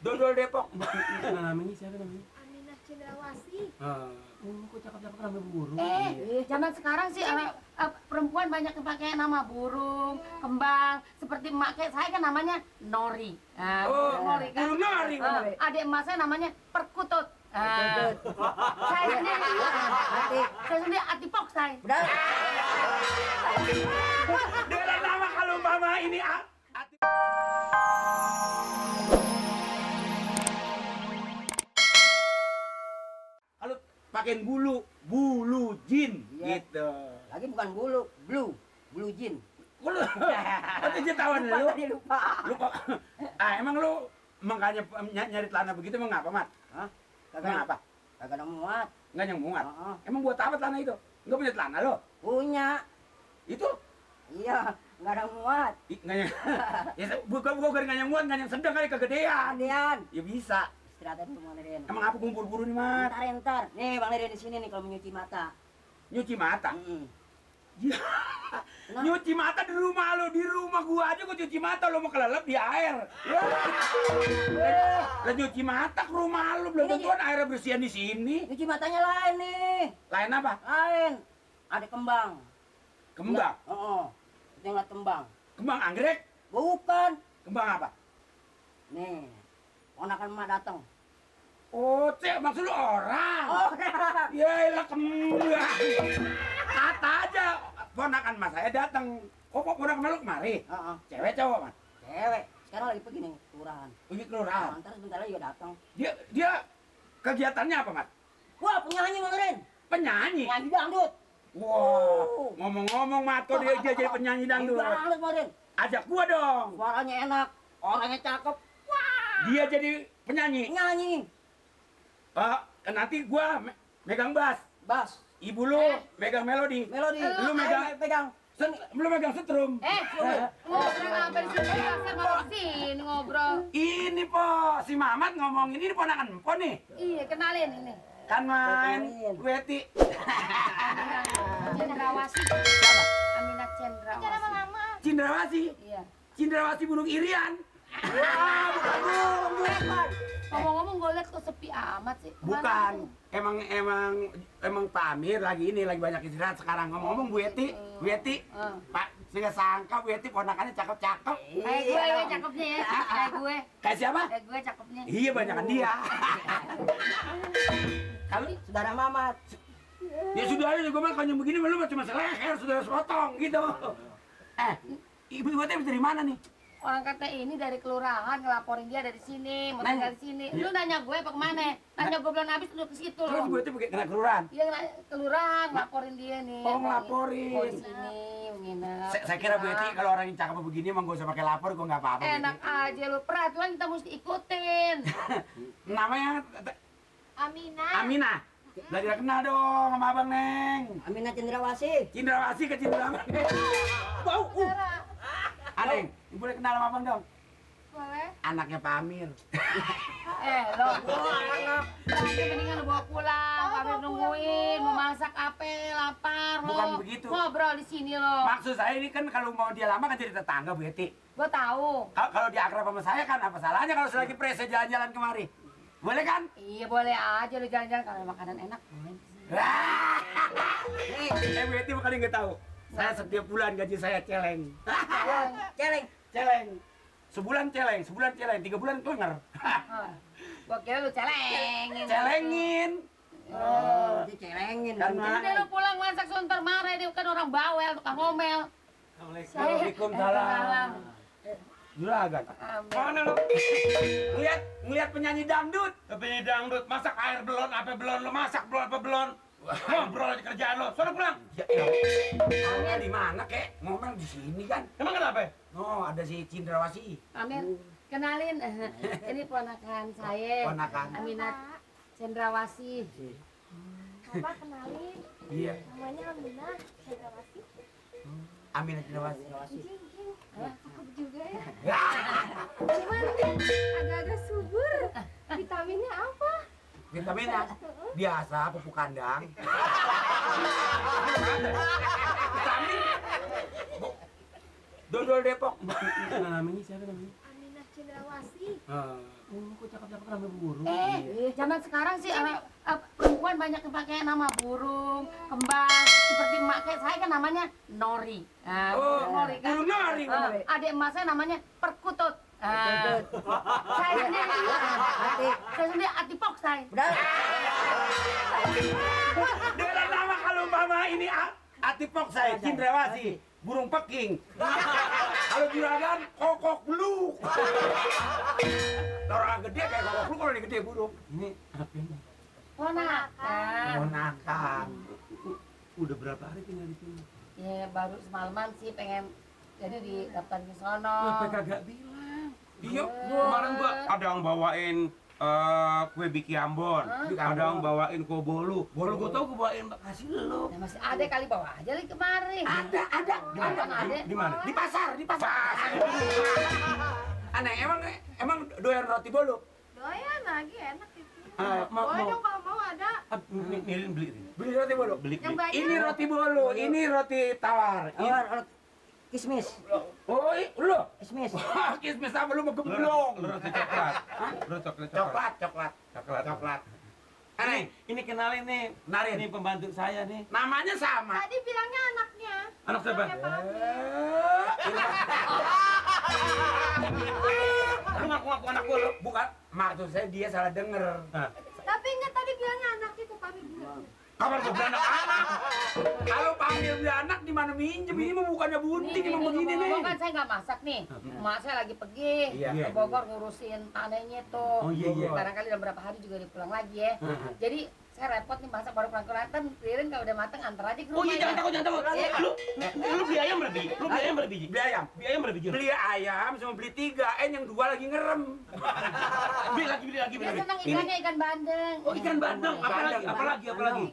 Dodol Depok. Namanya siapa namanya? Aminah Cendrawasih. Kok cakep-cakep nama burung. Zaman sekarang sih perempuan banyak yang pakai nama burung, kembang. Seperti emak kayak saya kan namanya Nori. Nori kan. Nori. Adik emak saya namanya Perkutut. Saya sendiri Atipok saya. Dengan nama kalau mama ini kalau pakein bulu jin gitu. Lagi bukan blue jin. Lu aja tawan lu. Lupa. Emang lu makanya nyari celana begitu emang ngapa, Mat? Hah? Kenapa? Kagak muat. Enggak yang muat. Heeh. Emang buat apa celana itu? Enggak punya celana lo? Punya. Itu Iya, enggak ada muat. enggak yang ya bukan enggak yang muat, enggak yang sedang kali kegedean. Kemudian Ya bisa. istirahat dulu Bang Leren. Emang apa kumpul-kumpul nih, Mat? Ntar. Nih Bang Leren di sini nih kalau menyuci mata. Nyuci mata. Ya. Kenapa? Nyuci mata di rumah lo, di rumah gua aja gua cuci mata lo mau kelelep di air. Ya. Lah nyuci mata ke rumah lo belum tentuan airnya bersihan di sini. Nyuci matanya lain nih. Lain apa? Lain. Ada kembang. Kembang. Itu yang lihat kembang. Kembang anggrek. Bukan. Kembang apa? Nih. Ponakan emak datang. Oh, cek maksud lu orang. Orang. Ya elah kembang. Kata aja ponakan mas saya datang. Oh, ponakan lu kemari? Heeh. Cewek cowok, Mas? Cewek. Sekarang lagi pergi nih kelurahan. Pergi kelurahan. Ntar sebentar lagi juga datang. Dia kegiatannya apa, Mas? Wah, penyanyi Bang Leren. Penyanyi. Penyanyi dangdut. Wah, ngomong-ngomong Mato dia jadi penyanyi dangdut. Dangdut Bang Leren. Ajak gua dong. Suaranya enak, orangnya cakep. Dia jadi penyanyi. Penyanyi. Nanti gua megang bass. Bass. Ibu lu megang melodi. Melodi. Lu megang pegang. Lu megang setrum. Ngobrol apa di sini? Saya mau sini ngobrol. Ini po si Mamat ngomongin ini ponakan po nih. Iya, kenalin ini. Kan main Kenalin. Weti. Cendrawasih. Siapa? Aminah Cendrawasih. Cindrawasi. Iya. Cindrawasi Gunung Irian. Wah, bukan. Ngomong-ngomong gue liat kok sepi amat sih. Bukan. Emang Pak Amir lagi banyak istirahat sekarang. Ngomong-ngomong Bu Weti, Pak, saya sangka Bu Weti ponakannya cakep-cakep. Kayak gue cakepnya ya. Kayak gue. Kayak siapa? Kayak gue cakepnya. Iya, banyakan dia. Kalau Saudara Mamat. ya sudah aja gue mah kalau yang begini lu cuma seleher, sudah sepotong gitu. Ibu Weti habis dari mana nih? Orang kata ini dari kelurahan ngelaporin dia dari sini, mau tinggal di sini. Lu nanya gue apa kemana? Nanya gue belum habis lu ke situ. Terus Bu Weti kena kelurahan. Iya kelurahan ngelaporin dia nih. Oh, ngelaporin. Mau di sini, mau nginep. Saya kira Bu Weti kalau orang yang cakep begini emang gak usah pakai lapor, gue nggak apa-apa. Enak aja lu, peraturan kita mesti ikutin. Namanya Aminah. Belajar kenal dong sama Abang Neng. Aminah Cendrawasih. Cindrawasi ke Cindrawasi. Bau. Aneng, boleh kenal sama Abang dong? Boleh. Anaknya Pak Amir. Lo, nanti mendingan lu bawa pulang, kami nungguin, mau masak apa, lapar lo. Bukan begitu. Ngobrol di sini lo. Maksud saya ini kan kalau mau dia lama kan jadi tetangga Bu Eti. Gue tahu. Kalau dia akrab sama saya kan apa salahnya kalau selagi prese jalan-jalan kemari? Boleh kan? Iya boleh aja lu jalan-jalan kalau makanan enak boleh. Bu Eti bukan nggak tahu. Saya setiap bulan gaji saya celeng. Celeng. Sebulan celeng, 3 bulan klenger. Gua kira lu celengin. Celengin. Oh, dicelengin. Karena Udah lu pulang masak sontar marah dia kan orang bawel, tukang ngomel. Waalaikumsalam. Juragan. Mana lu? Ngeliat penyanyi dangdut. Penyanyi dangdut, masak air belon, apa belon lu masak belon apa belon? Ngobrol aja kerjaan lo, sono pulang. Ya, ngomel di mana kek? Ngomel di sini kan. Emang kenapa? Oh, ada si Cindrawasi. Amir, kenalin ini ponakan saya. Ponakan. Aminah Cendrawasih. Papa kenalin, Iya. namanya Aminah Cendrawasih. Aminah Cindrawasi. Jing, cakep juga ya. Ya. Cuman agak-agak subur. Vitaminnya apa? Vitaminnya biasa pupuk kandang. Vitamin. Dodol Depok. Namanya siapa namanya? Aminah Cendrawasih. Kok cakep-cakep nama burung. Zaman sekarang sih perempuan banyak yang pakai nama burung, kembang. Seperti emak kayak saya kan namanya Nori. Nori kan. Burung nori. Adik emak saya namanya Perkutut. Saya sendiri Atipok saya. Dengan nama kalau umpama ini Atipok saya, Cindrawasih, burung peking. Kalau juragan kokok beluk. Orang gede kayak kokok beluk kalau gede burung. Ini anaknya. Ponakan. Ponakan. Udah berapa hari tinggal di sini? Ya baru semalaman sih pengen jadi di daftar di sono. Kenapa kagak bilang? Iya. Kemarin gua ada yang bawain kue biki Ambon, ada yang bawain kue bolu. Bolu gua tau gua bawain kasih lu. Ya, masih ada kali bawa aja lagi kemari. Ada. Ada. Di mana? Di pasar. Aneh, emang doyan roti bolu? Doyan lagi enak itu. Mau Boleh dong kalau mau ada. Mirin beli. Beli roti bolu? Beli. Yang banyak. Ini roti bolu, ini roti tawar. Kismis. Oh, lo? Kismis. Wah, kismis apa lu mau gemblong? Lu roti coklat. Lu Coklat. Aneh, Ini kenalin nih. Kenalin. Ini pembantu saya nih. namanya sama. Tadi bilangnya anaknya. Anak siapa? Anaknya Pak Haji. Lu ngaku-ngaku anak gua lu. Bukan, maksud saya dia salah denger. Tapi enggak tadi bilangnya anaknya kok kami bilang. Kapan gua beranak anak? Kalau panggil dia anak di mana minjem? Ini mah bukannya bunting, emang begini nih. Kan saya nggak masak nih. Emak saya lagi pergi Iya. ke Bogor ngurusin panennya tuh. Oh, iya. Barangkali udah berapa hari juga dia pulang lagi ya. Jadi saya repot nih masak baru pulang kelihatan, piring kalau udah mateng antar aja ke rumah. Oh iya, jangan takut. Iya. Lu beli ayam berapa biji? Lu beli ayam berapa biji? Beli ayam. Beli ayam berapa biji? Beli ayam sama beli 3, yang 2 lagi ngerem. Beli lagi. Dia senang ikannya ikan bandeng. Oh, ikan bandeng. Apalagi?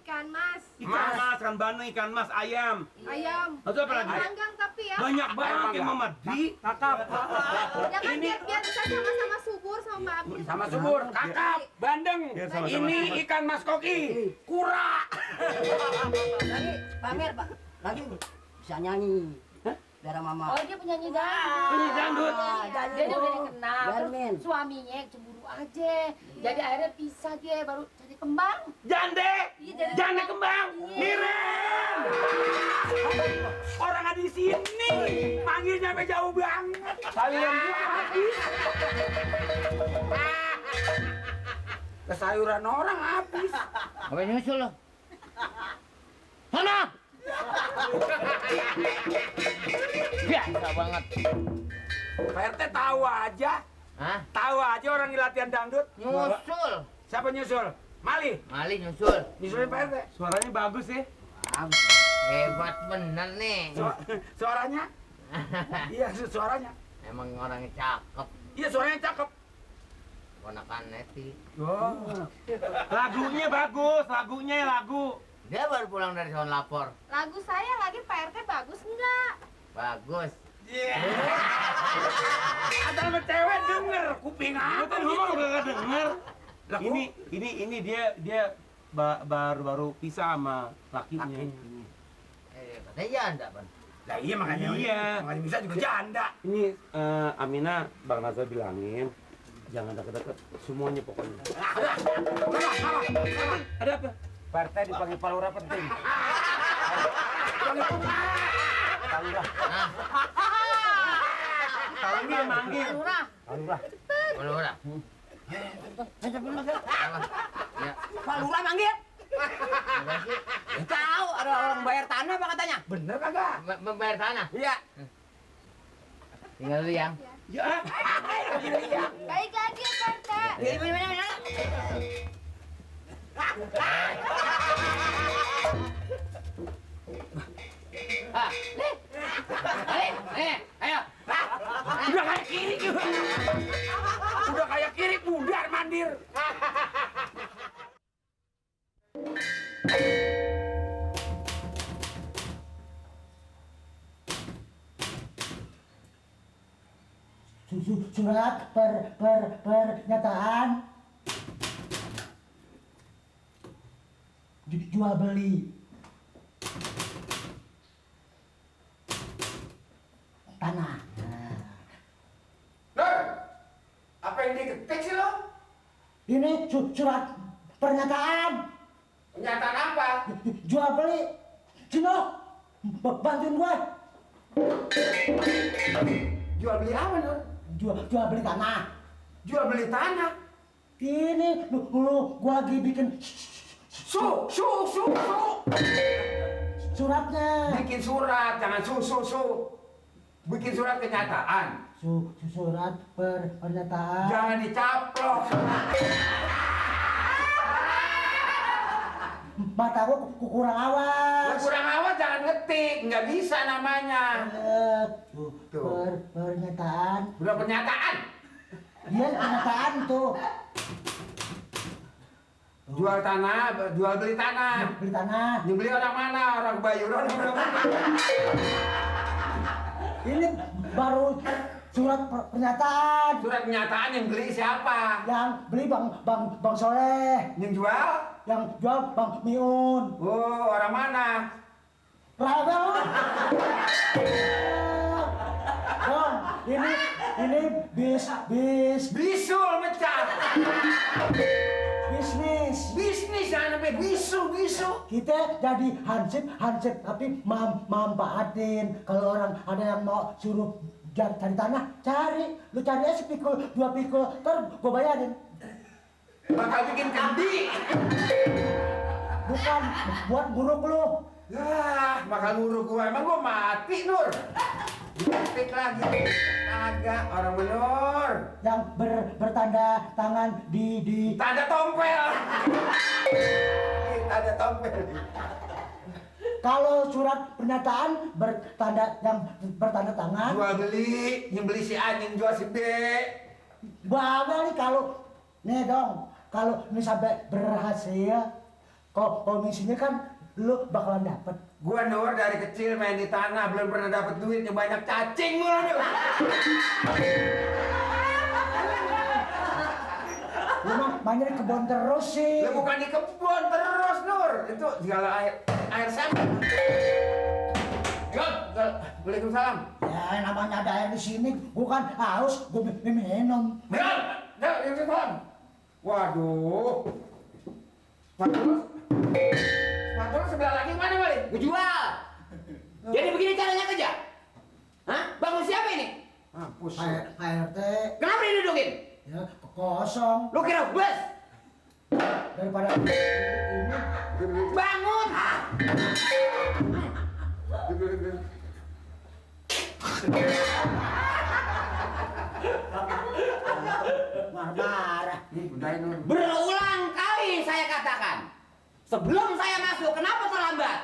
Ikan mas, Ikan mas, ikan bandeng, ikan mas, ayam. ayam. Atau apa lagi? Ayam panggang tapi ya. Banyak banget yang Mama Di. Kakap. Ya kan biar bisa sama-sama subur sama Mbak Abi. Sama subur, kakap, bandeng. Biar sama-sama Ini subur. ikan mas koki, kura. Lagi pamer, Pak. Lagi bisa nyanyi. Biar mama. Oh dia penyanyi dangdut. Penyanyi dangdut. Dia udah dikenal. Darmin. Terus suaminya cemburu aja. Jadi akhirnya pisah dia baru cari kembang. Jande. Iya, jadi Jande kembang. Iya. Miren. Orang ada di sini, panggilnya sampai jauh banget. Sayuran gua habis. Kesayuran orang habis. Apa nyusul lo? Sana! Biasa banget. Pak RT tahu aja. Hah? Tahu aja orang yang latihan dangdut. Nyusul. Siapa nyusul? Mali. Mali nyusul. Nyusulin Pak RT. Suaranya bagus ya. Hebat bener nih. Suaranya? Iya, suaranya. Emang orangnya cakep. Iya, suaranya cakep. Ponakan Neti. Oh. Lagunya bagus, lagu. Dia baru pulang dari sono lapor. Lagu saya lagi Pak RT bagus enggak? Bagus. Ada sama cewek denger, kuping Lu apa kan gitu. ngomong gak denger. Lah, Ini dia baru pisah sama lakinya. Katanya janda, Ban. Lah iya makanya. Iya. Makanya bisa juga janda. Ini Amina, Bang Nazar bilangin jangan deket-deket semuanya pokoknya. Ada apa? Partai dipanggil palura penting. Palura manggil. Lurah. Palura. Ya. Pak Lurah manggil. Tahu ada orang bayar tanah apa katanya? Bener kagak? Membayar tanah. Iya. Tinggal dulu yang. Ya. Baik lagi ya Pak RT. Ayo. Udah kayak kiri. Udah kayak kiri pudar mandir. Surat pernyataan jual beli tanah. Ini surat pernyataan. Pernyataan apa? Jual beli. Cino, bantuin gue. Jual beli apa, Nur? Jual beli tanah. Jual beli tanah. Ini lu gua lagi bikin Su. suratnya. Bikin surat, jangan su. Bikin surat kenyataan. Surat pernyataan. Jangan dicaplok. Mata gua kurang awas. Kurang awal jangan ngetik, nggak bisa namanya. Pernyataan. Udah pernyataan. Dia pernyataan tuh. Jual tanah, jual beli tanah. Beli tanah. Yang beli orang mana? Orang Bayuran. Ini baru surat pernyataan. Surat pernyataan yang beli siapa? Yang beli Bang Soleh. Yang jual? Yang jual Bang Miun. Oh, orang mana? Ravel. Bang, ini bis Bisul mecat. bisnis. Jangan sampai bisu. Kita jadi hansip tapi manfaatin. Kalau orang ada yang mau suruh cari tanah, cari. Lu cari aja pikul, 2 pikul, ntar gua bayarin. Bakal bikin kendi. Bukan buat buruk lu. Yah, bakal nguruk gua. Emang gua mati, Nur? Diketik lagi. Kagak, orang menur. Yang bertanda tangan di Tanda tompel. Tanda tompel. kalau surat pernyataan bertanda tangan. Jual beli, yang beli si A, yang jual si B. Bangga nih kalau nih dong, kalau ini sampai berhasil, komisinya kan lu bakalan dapet. Gua Nur dari kecil main di tanah, belum pernah dapet duit yang banyak cacing mulu Nur. Lu mah mainnya di kebun terus sih. Lu bukan di kebun terus Nur, itu segala air sampah. Waalaikumsalam. Ya namanya ada air di sini, gua kan haus, gua minum. Benar, Waalaikumsalam. Waduh. Sepatu lu sebelah lagi mana Mali? Gue jual. Jadi begini caranya kerja. Hah? Bangun siapa ini? Mampus. ART Kenapa didudukin? ya kosong Lu kira bus? daripada ini. Bangun! Marah-marah. Nih, udahin Nur. Berulang kali saya katakan. Sebelum saya masuk, kenapa terlambat?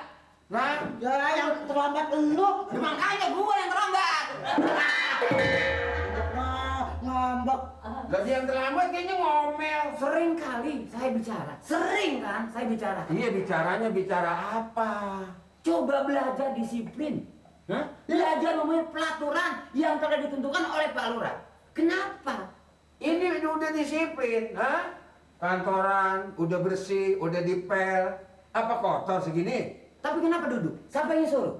Nah, Ya yang terlambat lu. Makanya gua yang terlambat. Ngambek. lagi yang terlambat kayaknya ngomel. Sering kali saya bicara. Sering kan saya bicara. Iya, bicaranya bicara apa? Coba belajar disiplin. Hah? Belajar mempunyai pelaturan yang telah ditentukan oleh Pak Lurah. Kenapa? Ini udah disiplin, ha? Kantoran udah bersih, udah dipel. Apa kotor segini? Tapi kenapa duduk? Siapa yang suruh?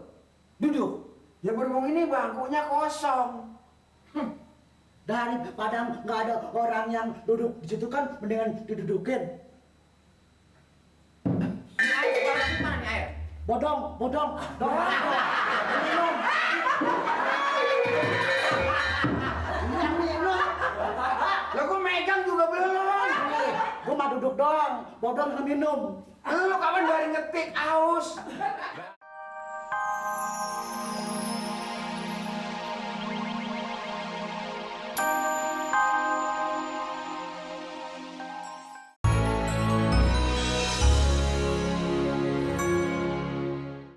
Duduk. Ya berhubung ini bangkunya kosong. Daripada nggak ada orang yang duduk di situ kan mendingan didudukin. Ini air sekolah mana nih air? Bodong. Dong. Minum. Minum. Lah gua megang juga belum. Gua mah duduk doang. Bodong minum. Lu kapan dari ngetik aus?